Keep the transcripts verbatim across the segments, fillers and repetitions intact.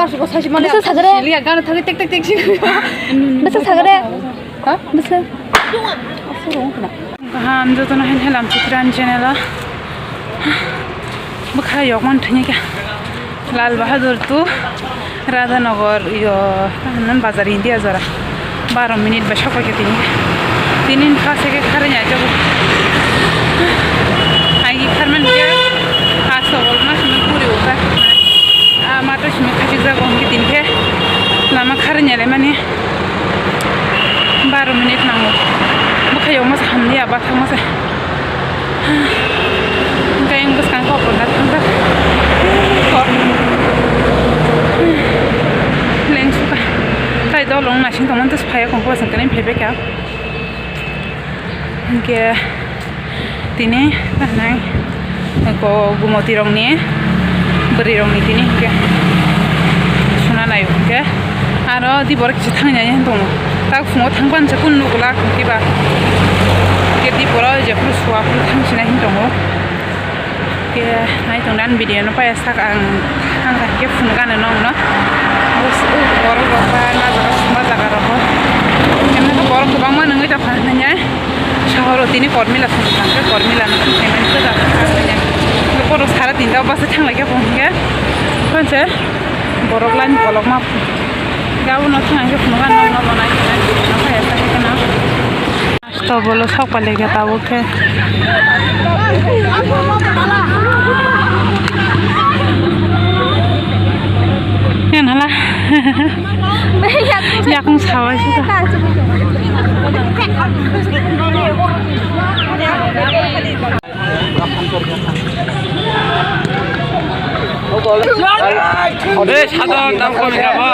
Bwsa sagre. Siliya gana thangwi tek tek tek siliya. Bwsa sagre. Ha? Bwsa. Kaham jotono hain helam Chitran channel o. Bwkha yokmani thwngwi kha. Lal Bahadur two, Radhanagar, yo, bazar India jora. Baro minute bai sokphaikha tini. Tini pha se khe kharwi naijago. Ai kharmani khe, asto bolma simi puri uka. Ah, mato simi khachikjago hwnkhe tini khe lama kharwi nailaimani. Baro minute nango. Bwkhayokma se hamliya, bathakma se. Hwnkhe ayang bwskang kok kwrwngna thangjak. Kok. Lengsuka. Tai dolong naising tongmani tei phaiya kongkhe bwswng kwnwi phaibaikha. Hwnkhe tini nai ko Gumoti rokni bwrwi rokni tini hwnkhe suna nai hwnkhe aro di borok kisa thangwi nai tongo. Tak phungo thangpan se kunu nukla kiba ke di borok jephuru suwa phuru thangsinai hin tongo. Ke nai tong dan video no paya sak ang ang ka ke phunuk ano nong no. Bus u borok rok ba na jaga suma jaga rok. Emne ko borok kwbangma nungwi tong kha nanya. Sohor o tini Kormila song kha ke Kormila no thang nai mani ko jaga kha nanya. Borok sara tin ta bus thang lai ke phung ke. Kon se borok line bolok ma. Gabo no thang ke phunuk ano nong no nai nai video no paya sak ke na. Asto bolo sok palikha tabuk khe. Yan hala. Yakung sawai sih. Ode sadon dam kami kabo.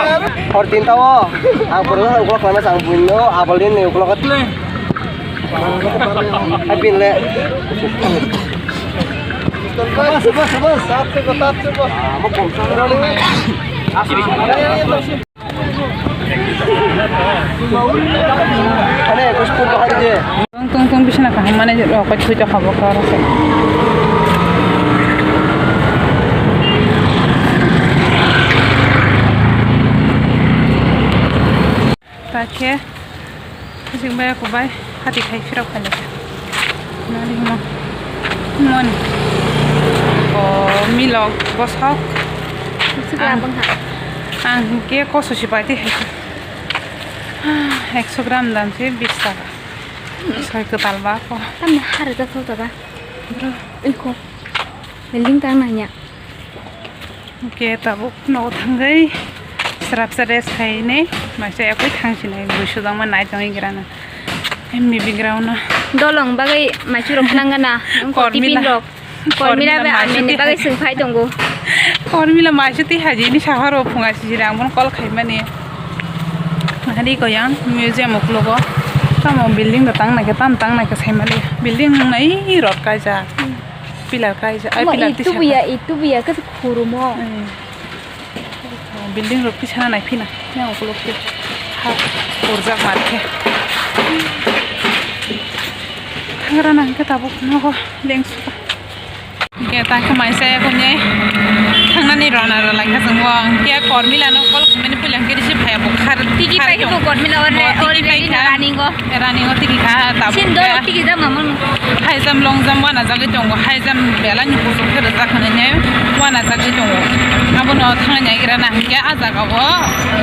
Hor tinta o, ang pura ang uklok lama sang buino, abal ini uklok. Hai pin le. Sabas, sabas, sabas. Sat se ko, sat se ko. Amo kom sa. Ane, ko sport bahai je. Tong tong tong bisna kaham mane rok pai thui to habo kha rok. Ta khe, kusing bai, aku bai, hati khai phirok khai le. Nari mo, mon, o, milok, bosok. Ang, ang ke koso si pai ti hai. Ekso gram dam se bis taka. Soi kwtal ba ko. Tamni hare ta thok ta ba. Bro. Iko. Building tang nanya. Hwnkhe tabuk nogo thangwi srapsa rest khainai maisa yakui thangsinai bui sujangma nai tongwi grana. Em bibi ground no. Dolong bagwi maichurok nangana. Wngkha Kormila. Tiffin rok. Kormila Kormila bai maisu ameni twi bagwi hai. Swng phai tongo. Kormila maisu twi haji ni saharo phunga sijira ang bono call khaimani. Hari ko yang museum uklogo. Tamo building da tang naikhe tam tang naikhe saimali. Building nai rot kaijak. Hmm. Pillar kaijak, ai, omo pillar itu tisa buya, ka. Itu buya, khe khurumo. Eh. Building rok tisa nai phina, yang ukulok ke. Ha, kurjak mar khe. Thangra nang khe tabuk nogo lengsuka. Hingke ta khe maisa ya kuni thangnani rona rwlai kha chwng bo. Hingke Kormila no call khaimani puila hingke receive khaiya bo khar. Tiki khar pai khe tong. Bo Kormila already, bo tiki pai already kha. Running o. Running o tiki kha, tabuk sin khe. Doro tiki jam mamang. High jump, long jump wana jagwi tongo. High jump belai ni kuchuk khe rijak hinwi nai wana jagwi tongo. Abono thangna naigira na hinkhe ah jaga o,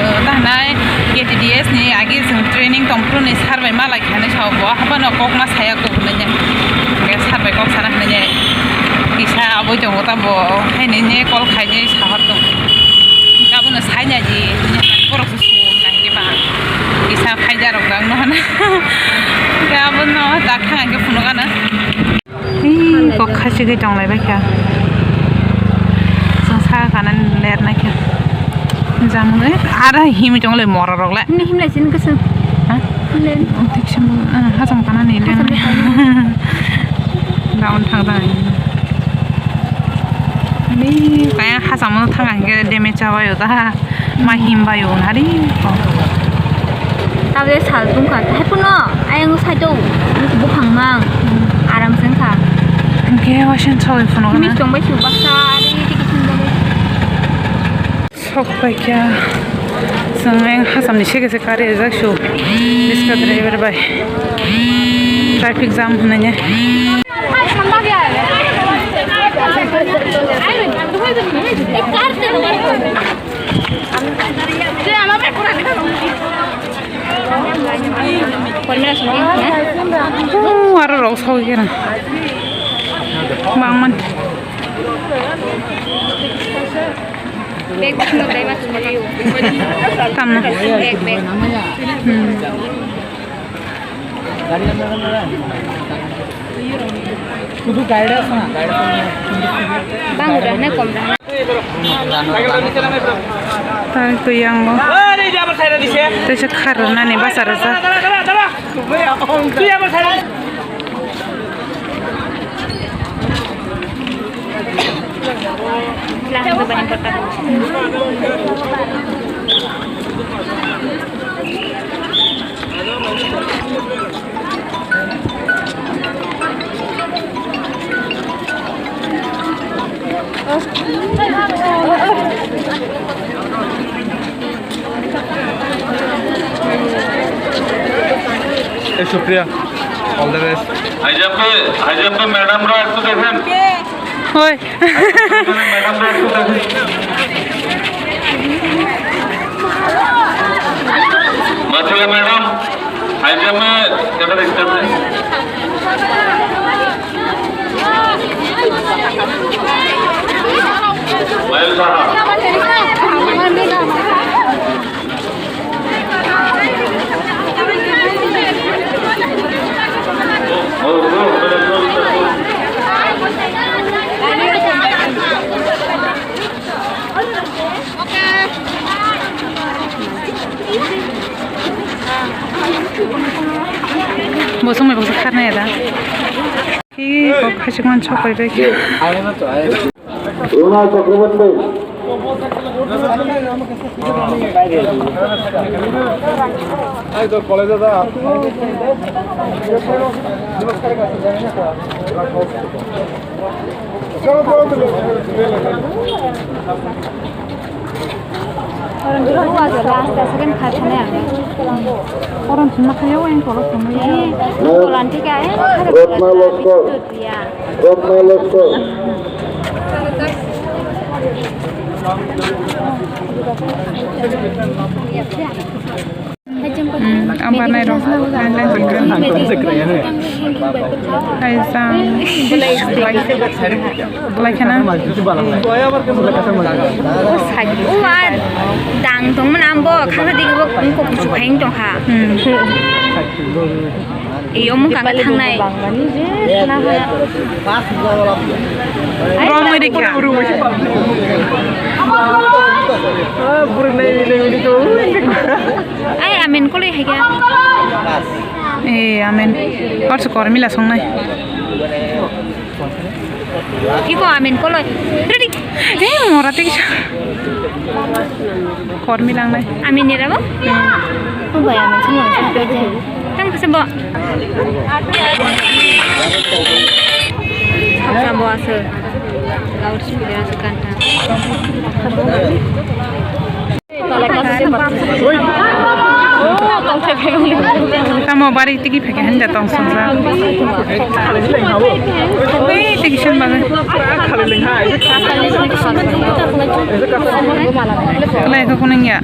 eh, tahnai K T D S ni agi chwng training tong phuru ni sir bai malai kha hinwi sao bo. Abono kok ma saya kok hinwi nai. Hinkhe sir bai kok sana hinwi nai. Kisa aboi tongo tamo haini ne call khainai sahor tong. Abono saina di borok se sum nai ke ba. Kisa khaija rok dang no hana. Ke abono ta khang ke phunuk ana. Ih, kok khachi ke tong lai bai kha. Sung sa kana ler nai kha. Jang le ara him tong le mora rok le. Ni him lai sin ke sung. Ha? Len. Thik se mo, ah, hacham kana ni len. Hacham le kana. Daun thang thang. Ni kaya hacham mo thang ke deme chawa yo ta. Ma him bai yo nari ko. Tabe sal tung kha. Hai puno ayang sai to buphang mang. Aram sen kha. Ke wa sen choi puno na. Mis tong bai su baksa ari tiki sin bai. Kok paikha. Chwng ayang hasamni sege se kari rijak su. Riska driver bai. Traffic jam hwnwi ne. Oh, aro rok sogwi kena. Bangman. Bag no dai ma chuma. Tamno. Bag, bag. Hmm. শুধু গাইড আছে না, গাইড আছে না। Bang udah na kom dah na. Tang tu yang bo. Tesa kharnani basa rasa. এই Supriya, all the best. হাইজাম্পে, হাইজাম্পে ম্যাডামরা একটু দেখেন। ওই। Madhurima madam, high jump में कदर स्टेप है। पायल साहब। Bo songni bwsa kharnai da. Ki kok khaisukmani sok kaibai khe. Runa Chakraborty. Orange ma khayo, ang kolok tongwi. Eh, kolan thika, eh, Ratna Laskar. Ratna Laskar. Hmm, ang banai rok. Hai sang. Lai khana. O ma dang tong mana ambo khasa digi bo kok kuchuk hai tong kha. Hmm. Ei, omo kang thangnai. Romwi rikha. Ai, amen koloi hai khe. Ei, amen. Hor se kormila songnai. Iko amen koloi. Ready? Eh, mora tei kisa. Kormi langnai. Amen ni rabo? Hmm. Oh, bai, amen sini, amen sini. Tang kisa bo. Kisa bo asal. Loudspeaker asal kanta. Tamo bari tigi pheke hanja tong songsa. Ei tigi sen bagwi. Lai ko kunang ya.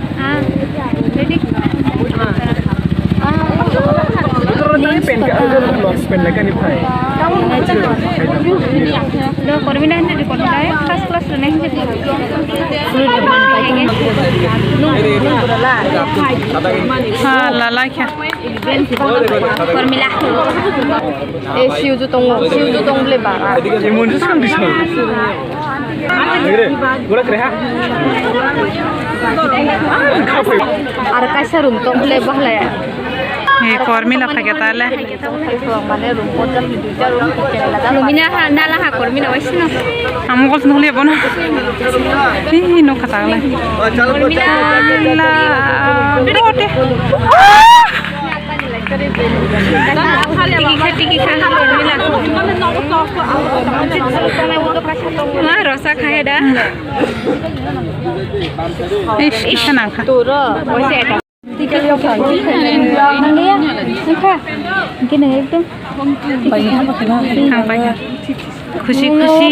Do kormi na hindi di kormi na first class rene hindi. Ha, la, la, kya? Kormila. Eh, siuju tongo, siuju tong ble ba. Imun jus kan bisa. Gula kreha. Ar kaisa room tong ble ba le. Eh, kormila phage tale. Mane room porda duita room kitchen lada. Lumina ha, nala ha kormila waisino. Amo kol nukle bono. Ih, no kata le. Kormila. La, bote. Tiki kha, tiki kha, Urmila. Ma, rosa kha he da. Ish, ish, nang kha. Turo, waise eta. Nang ya, nang kha. Gini ekdom. Ang pai kha. Khusi, khusi.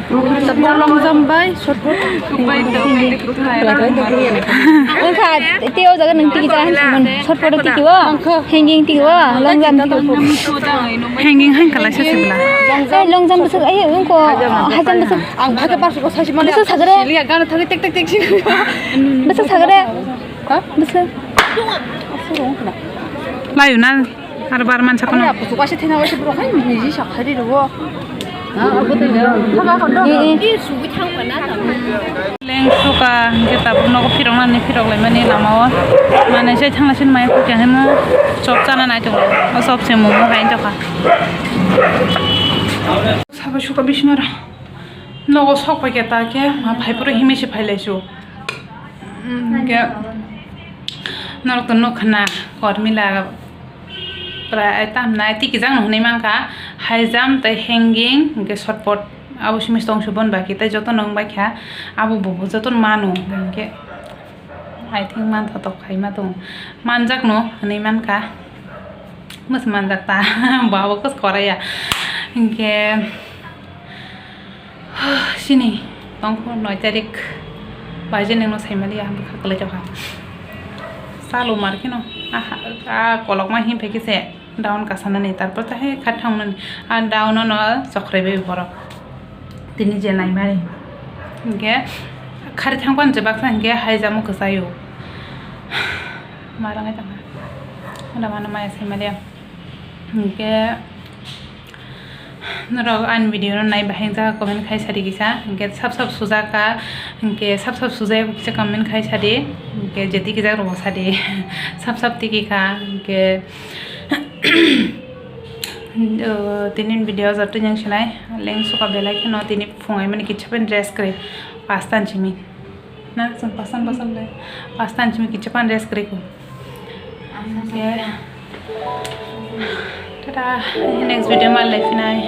Shotput long jump bai, shotput. Wngkha, tei o jaga nwng tiki jaga hinwi saimano. Shotput o tiki o, hanging tiki o, long jump tiki o. Hanging hai kalaisa se bwla. Eh, long jump bwswk, ai, wngkha, high jump bwswk. Ang phai khe parso ko saisi mani. Bwswk sagre. Siliya gana thangwi tek tek tek si. Bwswk sagre. Ha? Bwswk. Layo na. Aro bar mansa kono. Ani apu kaisa thena kaisa borok hai niji sakhari rwo. Ha, abo tei na. Thaka kondo. Eh, eh. Leng suka hingke tabuk nogo phirok nani phirok lai mani lama o. Manai sai thangla sin maya kukya himo chop chana nai tongo. O chop se momo hai tokha. Sabo suka bismara. Nogo sok pai khe ta khe ma phai phuru himwi se phai lai su. Hingke norok to nukha na kormila. Prai tam nai tiki jang no hwnwi mankha, high jump tei hanging, hingke shot put, abo simi tong se bon baki tei joto no wng bai kha, abo bo joto no mano, hingke I think manthotok khai ma tong, manjak no hwnwi mankha, mos manjak ta, bo abo kos korai ya, hingke. Sini tongkho noi tarik baije ningno saimaliya bwkha kwlai tokha. Chalo mar kheno a kolokma him phaikhe se down kasanani, tarpor tahai kha thangnani, a down no chokhraibai borok tini je naimani. Hinkhe khari thangphano je baksa hinkhe haijamo kwchaio. Ma rangai tongkha. Ula mano maya saimaliya. Hinkhe norok ani video no nai bahai wngjakha comment khai sadi kisa, hinkhe sab sab sujak kha, hinkhe sab sab sujak kisa comment khai sadi, hinkhe je tiki jak rok sadi sab sab tiki kha, hinkhe tini video joto yang sinai leng suka belai kheno tini phung ai mani kicha pen dress kwrwi pasta ni simi. Na, chwng pasan pasan le. Pasta ni simi kicha pan rest kwrwi kho. Oke. Tata, next video ma lai phinai.